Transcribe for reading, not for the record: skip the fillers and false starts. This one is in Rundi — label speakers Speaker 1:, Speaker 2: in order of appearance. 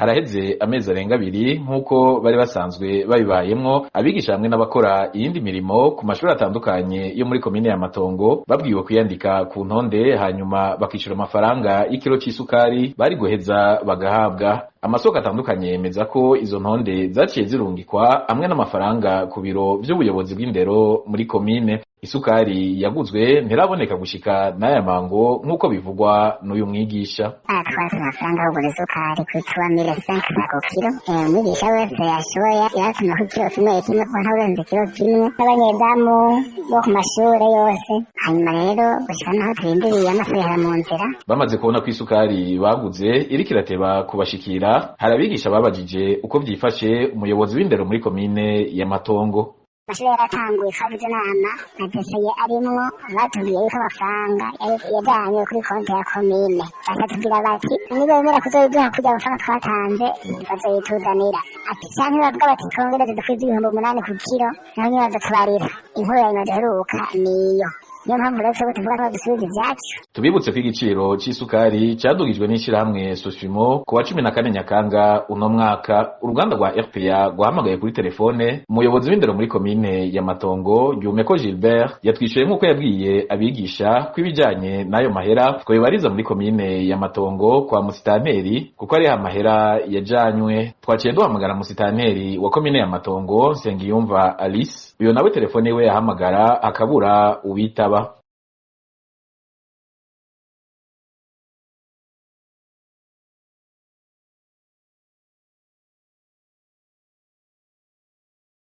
Speaker 1: Haraheze amezi arenga abiri nk'uko bari basanzwe babibayemwo, abigisha hamwe n'abakora iyindi mirimo ku mashuri atandukanye yo muri komine ya Matongo babwiwe kwiyandika ku ntonde, hanyuma bakishura amafaranga y'ikiro c'isukari bari guheza bagahabwa. Amasoko atandukanye yemeza ko izo ntonde zaciye zirungikwa hamwe n'amafaranga ku biro vy'ubuyobozi bw'indero muri komine. Isukari yaguzwe ntiraboneka gushika n'aya mango, nk'uko bivugwa n'uyu mwigisha.
Speaker 2: Baratwatse amafaranga yo kugura isukari ku 3500 ku kiro. Umwigisha wese yashoboye yaratuma ku kiro kimwe kimwe, kuko ntawurenze ikiro kimwe, n'abanyezamu bo ku mashure yose. Hanyuma rero gushika naho turindiriye amasaha mu nzira.
Speaker 1: Bamaze kubona ko isukari baguze iriko irateba kubashikira, hari abigisha babajije uko vyifashe umuyobozi w'indero muri komine ya Matongo.
Speaker 2: Amashure yaratanguye, twagize inama na deseye arimwo, batubwiye yuko amafaranga yajanywe kuri konti ya komine. Bacatubwira bati niba bemera kuzoyiduha kurya amafaranga twatanze, bazoyituzanira, ati canke bavuga bati twongereze dukwize 8000 ku kiro, naho nyene bazotubarira. Inkuru ya nyuma duheruka niyo. Niyo mpamvu rero twebwe tuvuga ko badusubiza ivyacu.
Speaker 1: Tubibutse ko igiciro c'isukari cadugijwe n'ishirahamwe Sosimo ku wa 14 Nyakanga uno mwaka. Uruganda rwa RPA rwahamagaye kuri telefone umuyobozi w'indero muri komine ya Matongo, Ryumeko Gilbert, yatwishuye nk'uko yabwiye abigisha ko ibijanye n'ayo mahera twobibariza muri komine ya Matongo kwa musitanteri, kuko ariho amahera yajanywe. Twaciye duhamagara musitanteri wa komine ya Matongo, Nsengiyumva Alice, uyo nawe telefone we yahamagara akabura uwitaba.